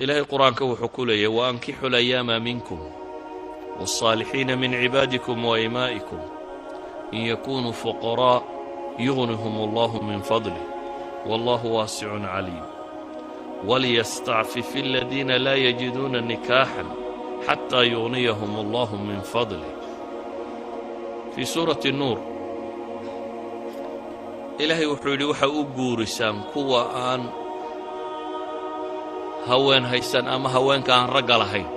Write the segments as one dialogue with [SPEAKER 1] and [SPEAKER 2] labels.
[SPEAKER 1] Ilaahay Qur-aanka wuxuu ku leeyahy: وأنكحوا الأيامى منكم والصالحين من عبادكم وإمائكم إن يكونوا فقراء يغنهم الله من فضله والله واسع عليم وليستعفف الذين لا يجدون نكاحا حتى يغنيهم الله من فضله. Fii suurati Nuur Ilaahay wuxuu yidhi: waxa u guurisaan kuwa aan haween haysan ama haweenka aan ragga lahayn.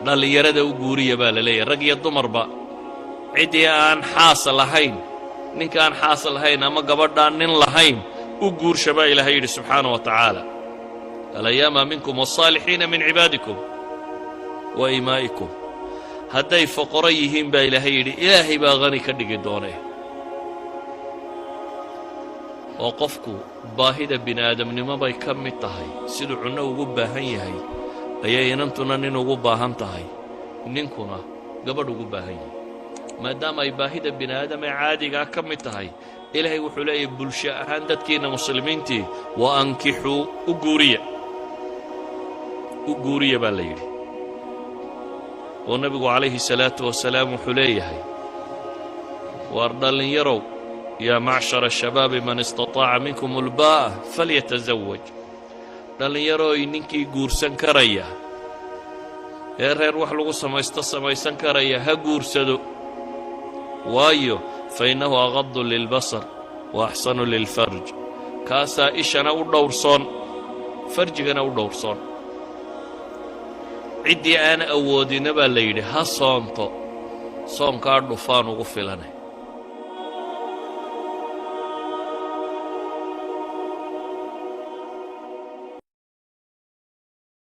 [SPEAKER 1] Dhallinyarada u guuriya baa la leeyahay, rag iyo dumarba. Ciddii aan xaas lahayn, ninka aan xaas lahayn ama gabadhaan nin lahayn, u guursha baa Ilaahay yidhi subxaana wa tacaala. الأيامى منكم والصالحين من عبادكم وإمائكم, hadday foqoro yihiin baa Ilaahay yidhi, Ilaahay baa hani ka dhigi doonee. Oo qofku baahida bini aadamnimo bay ka mid tahay. Siduu cunno ugu baahan yahay ayay inantuna nin ugu baahan tahay, ninkuna gabadh ugu baahan yahay. Maadaama ay baahida bini aadam ee caadigaa ka mid tahay, Ilaahay wuxuu leeyahay bulsho ahaan dadkiinna muslimiintii وأنكحوا, u guuriya, u guuriya baa la yidhi. Oo Nebigu calayhi salaatu wasalaam wuxuu leeyahay: waar dhallinyarow, يا معشر الشباب من استطاع منكم الباءة فليتزوج. Dhallinyarooy, ninkii guursan karaya ee reer wax lagu samaysto samaysan karaya ha guursado. Waayo, فإنه أغض للبصر وأحصن للفرج. Kaasaa ishana u dhowrsoon, farjigana u dhowrsoon. Ciddii aan awoodina baa la yidhi ha soonto, soonkaa dhufaan ugu filane.